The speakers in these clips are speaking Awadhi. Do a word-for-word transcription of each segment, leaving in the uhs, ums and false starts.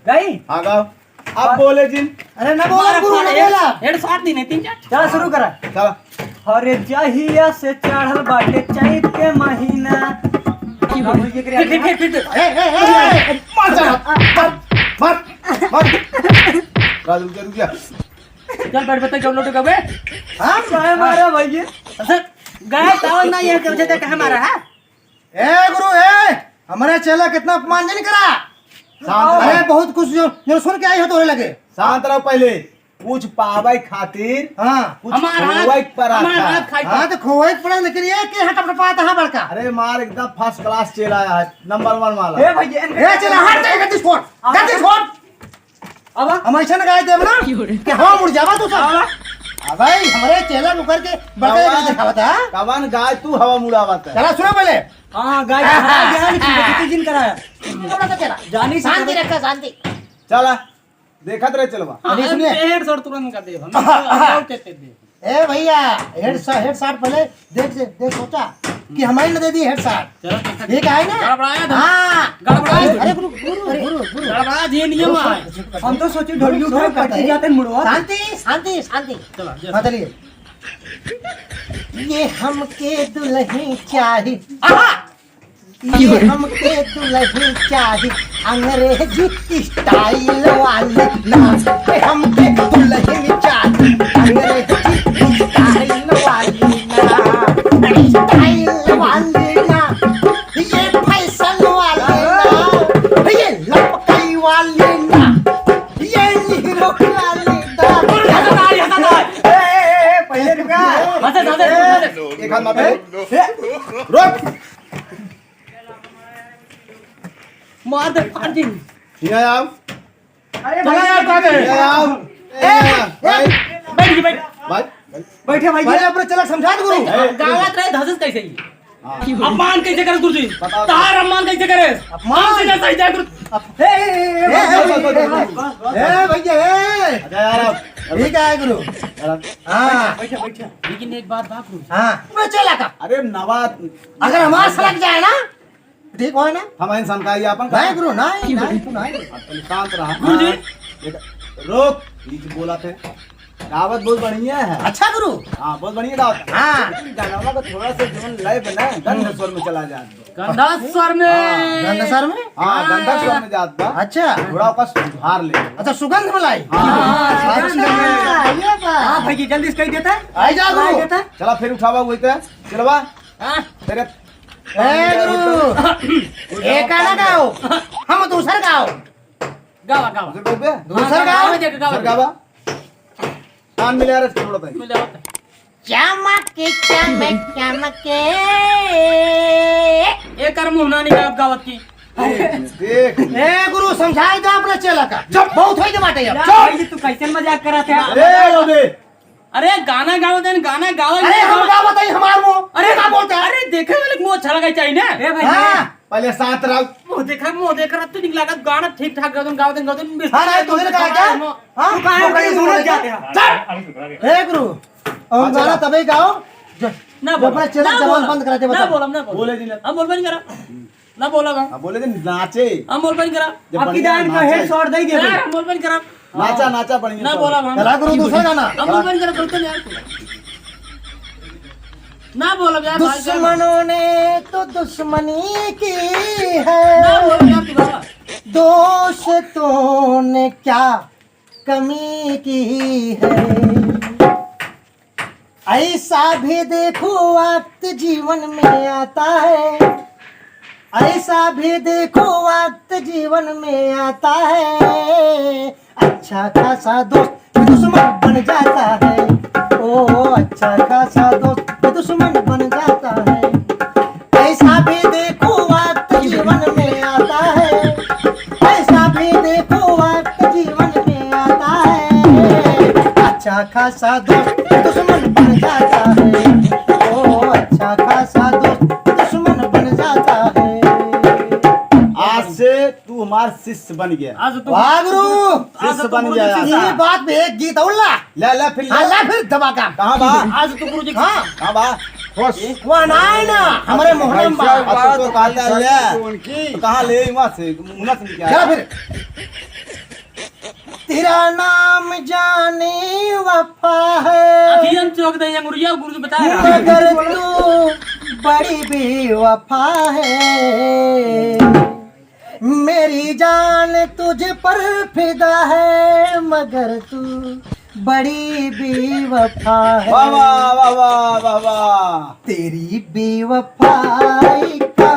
गई? हाँ, गाओ। अब बोले जिन। अरे ना बोला, गुरु, ना बोला। Headshot दी नहीं, तीन चार। चला, शुरू करा। चला। अरे जहिया से चढ़ल बाटे चैत के महीना। फिर, फिर, फिर, फिर। ए, ए, ए, ए, मार चला, मार, मार, मार। राज, रुक जा, रुक जा। चल, बैठ, बैठ, जब लोटे कबे। हाँ, काहे मारा भैया? अच्छा, गाय तावन ना, ये कब से कहाँ मारा है? ए गुरु, ए, हमारे चेला कितना अपमान नहीं करा। शांत रहो। अरे बहुत कुछ जो, जो सुन के आई हो तोरे लगे। शांत रहो पहले। कुछ पावे खातिर हाँ। कुछ हमार हाथ, खोवे के पड़ा हमार था। हाथ खाई हाँ, तो खोवे के पड़ा, लेकिन ये के हट हट पाता है बड़का। अरे मार एकदम first class चेला है, number one वाला। ए भैया, ए चेला, हट जा, गद्दी छोड़, गद्दी छोड़। अब हम ऐसा ना गाय देब ना कि हवा मुड़ जावा तू सब। अब भाई, हमरे चेला नुकर के बड़का कवन, दिखावत है। कवन गाय तू हवा मुड़ावत है? चला सुनो पहले। हाँ, गाय, हाँ, हाँ। गाय की बेइज्जती जिन कराया। चला, चला। जानी से शांति करो। रखा, शांति। चला, देखत रहे चलवा। हाँ, अभी सुनिए। Headshot तुरंत कर दे, हम हाँ, हाँ। Out देते दे। ए भैया, headshot, headshot पहले देख से, देख सोचा कि हमारे न दे दी headshot। चलो, देखा ठीक है ना? गड़बड़ाया था। हाँ। गड़बड़ाया था। अरे गुरु, गुरु, गुरु, गुरु। गड़बड़ा दिए नियम है। हम तो सोचे ढोलकी उठाए, पटक जाते मुड़वा। शांति, शांति, शांति। चलो, जय हाँ, चलिए। ये हमके दुल्हन चाही। आहा! ये हमके दुल्हन चाही अंग्रेजी style वाली ना, ये हमके दुल्हन चाही अंग्रेजी style वाली ना, style वाली ना, ये fashion वाली ना, ये लपकई वाली ना, ये हीरो वाली ना। हंसा था, हंसा था। ए, ए, ए, पहले रुका। हंसे, हंसे, हंसे। एक हाथ मार पहले। ए, रुक। मार दे, फाड़ दी। यहाँ आओ। अरे चला भाई, यार, कहाँ गए? यहाँ आओ। ए, ए, ए, भाई। बैठ, बैठ। भाई। बैठे भाई। भाई, अपने चेला समझा दे गुरु। ए, गावत रहे, धसस कैसे ही? हाँ। अपमान कैसे करस गुरुजी? बताओ। तार अपमान कैसे करस? अपमान? हमसे ना सही जाए गुरु। अप-, ए, ए, ए, ए, ए, बस, बस, बस, बस, बस। ए, भैया, ए। अच्छा यार, अब, अब ठीक है गुरु। यार, अब हाँ। बैठा, बैठा। लेकिन एक बात बा गुरु। हाँ। अपने चेला का। अरे नवा। अगर हमार सलग जाए ना, ठीक होए ना? हम इंसान का ही अपन का। नहीं गुरु, नहीं, नहीं, तू नहीं। अब तुम शांत रहा। गुरुजी। बेटा, रोक, ये जो बोला थे। गावत बहुत बढ़िया है। अच्छा गुरु। हाँ, बहुत बढ़िया गावत है। हाँ। लेकिन गाना का थोड़ा सा जीवन लय पे ना, गंध स्वर में चला जात बा। गंधा स्वर में। हाँ, गंध स्वर में? हाँ, गंध स्वर में जात बा। अच्छा। थोड़ा ओकर सुधार ले। अच्छा, सुगंध में लाई? हाँ। हाँ, अच्छा। ये बात। हाँ, भाई जी, जल्दी से कही देता है। आई जा गुरु। कही देता है। चला, फिर उठावा वही तो। चलवा। हाँ। तेरे ए गुरु, ए गाना गाओ, हम दूसर गाओ। गावा, गावा। दूसर गाओ बे? दूसर हाँ, गाओ। गावा, गावा। दूसर गावा। कान मिले यार, थोड़ा भाई। मिले होता। चमक, चमक, चमक। ए कर मुंह ना निकाल गावत की। देख। ए गुरु, समझाई दे अपने चेला का। चुप। बहुत होई के बाटे अब। यार, चुप। भाई, तू कैसे मजाक करत है? ए, ओ बे। अरे गाना गाओ देन, गाना गाओ, अरे ये हम गाओ। गावत हई, हमार मुंह। अरे का बोलता है? अरे देखे वाले के मुंह अच्छा लगा चाहिए ना। ए भाई, हाँ। पहले शांत रहो। मुंह देखा, मुंह देख रहा, तू निकला का गाना ठीक ठाक गाओ देन, गाओ देन, गाओ देन। हाँ, नहीं, तू इधर कहा क्या? हाँ? तू कहाँ है? तू कहीं सुनत जाते हैं। चुप। ए गुरु, हम हाँ, गाना चला। तभी गाओ, जो, ना जो बोलो। अपना चेला ना जबान बोलो। बंद करा दे, ना बता। बोलो, ना बोलो। बोले जी ना। हम बोलबे नहीं करा। ना बोला बा। हाँ, बोले थे नाचे। हम बोलबे नहीं करा। जब आपकी बढ़िया जान का नाचे। Headshot दे दे। ना, हम बोलबे नहीं करा। नाचा, हाँ। नाचा बढ़िया ना से। बोला बा। चला गुरु, दूसरा गाना। हम बोलबे नहीं करा, बोलते नहीं यार तू। ना बोला यार, भाई, क्या दुश्मनों ने तो दुश्मनी की है। ना बोला यार तू बाबा। दोस्तों ने क्या कमी की है। ऐसा भी देखो वक्त जीवन में आता है, ऐसा भी देखो वक्त जीवन में आता है। अच्छा खासा दोस्त दुश्मन बन जाता है, ओ अच्छा खासा दोस्त दुश्मन बन जाता है। ऐसा भी देखो वक्त जीवन में आता है, ऐसा भी देखो वक्त जीवन में आता है। अच्छा खासा दोस्त दुश्मन बन जाता है, ओ अच्छा खासा दोस्त दुश्मन बन जाता है। आज से तू हमार शिष्य बन गया। आज तो वाह गुरु, आज शिष्य तो बन गुरु गया। जी शिष्य। ये बात पे एक गीत और ला। ला, ला, फिर ला। हाँ, ला फिर दबा का। कहाँ बा? आज तो गुरु जी हाँ। कहाँ बा? बस। वह ना है ना, हमारे मोहल्ला में बा। अच्छा, तो, तो कहाँ ले आया? कौन की? तो कहाँ ले, वहाँ से, वहाँ से क्या? चला फिर। तेरा नाम जाने वफा है। अखियन चौक दे, अंगुरिया गुरु जी बता रहा। मगर तू बड़ी बेवफा है। मेरी जान तुझ पर फिदा है, मगर तू बड़ी बेवफा है। वाह, वाह, वाह, वाह, वाह, वाह। तेरी बेवफाई का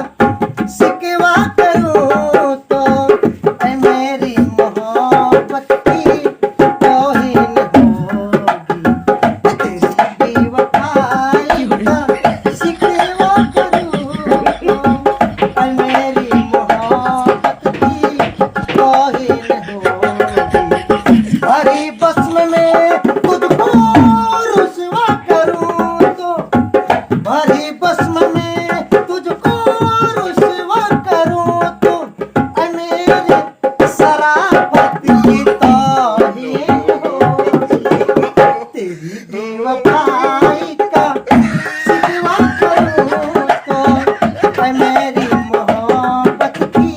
शिकवा करूं तो, ऐ मेरी मोहब्बत की तौहीन होगी। तेरी बेवफाई का शिकवा करूं तो, ऐ मेरी मोहब्बत की तौहीन होगी। भरी बस्म में तुझको रुसवा करूं तो, भरी बस्म में तुझको रुसवा करूं तो, ऐ मेरी शराफत की तौहीन होगी। तेरी बेवफाई का शिकवा करूं तो, ऐ मेरी मोहब्बत की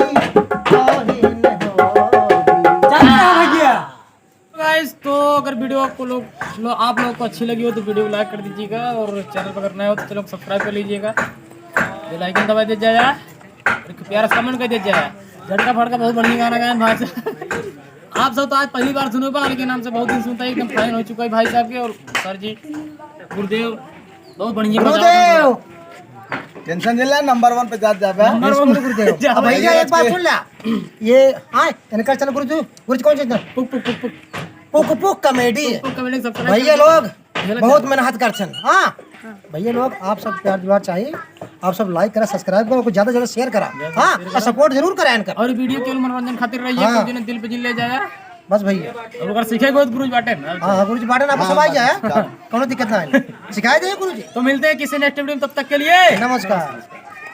तौहीन होगी। चलता है भैया। गाइस, तो अगर वीडियो आपको लोग, लो-, आप लोग को अच्छी लगी हो तो वीडियो को लाइक कर दीजिएगा, और चैनल पर अगर नए हो तो चैनल को सब्सक्राइब कर लीजिएगा, बेल आइकन दबा दीजिएगा, और एक प्यारा कमेंट कर दीजिएगा। झटका फटका बहुत बढ़िया गाना गाए भाई साहब। आप सब तो आज पहली बार सुने बा, लेकिन हमसे बहुत दिन सुनता है, एकदम फैन हो चुका है भाई साहब के। और सर जी, गुरुदेव, बहुत बढ़िया गुरुदेव। टेंशन जिला नंबर वन पे जात जाबे। नंबर वन पे गुरुदेव। अब भैया, एक बात सुन ला, ये, हाँ, इनका चैनल गुरुजी, गुरुजी कौन चैनल? पुक पुक पुक पुक। पुक पुक कॉमेडी। पुक पुक कॉमेडी सब्सक्राइब भैया कर दो। लोग ये लोग बहुत मेहनत कर छन। हाँ। हाँ। भैया लोग, आप सब प्यार दुलार चाहिए, आप सब लाइक करा, सब्सक्राइब करा, कुछ ज्यादा ज्यादा शेयर करा। ज्यादा हाँ, शेयर और करा। सपोर्ट जरूर करा इनका। और वीडियो केवल मनोरंजन खातिर रही है, हाँ। कुछ दिन दिल पे जिन ले जाया। बस भैया। अब अगर सीखे गो तो गुरुजी बाटे ना। हाँ, हाँ, गुरुजी बाटे ना, आप सब आ जाए। हाँ। कोनो दिक्कत ना है। सिखाए दे गुरुजी। तो मिलते हैं किसी नेक्स्ट वीडियो में, तब तक के लिए नमस्कार।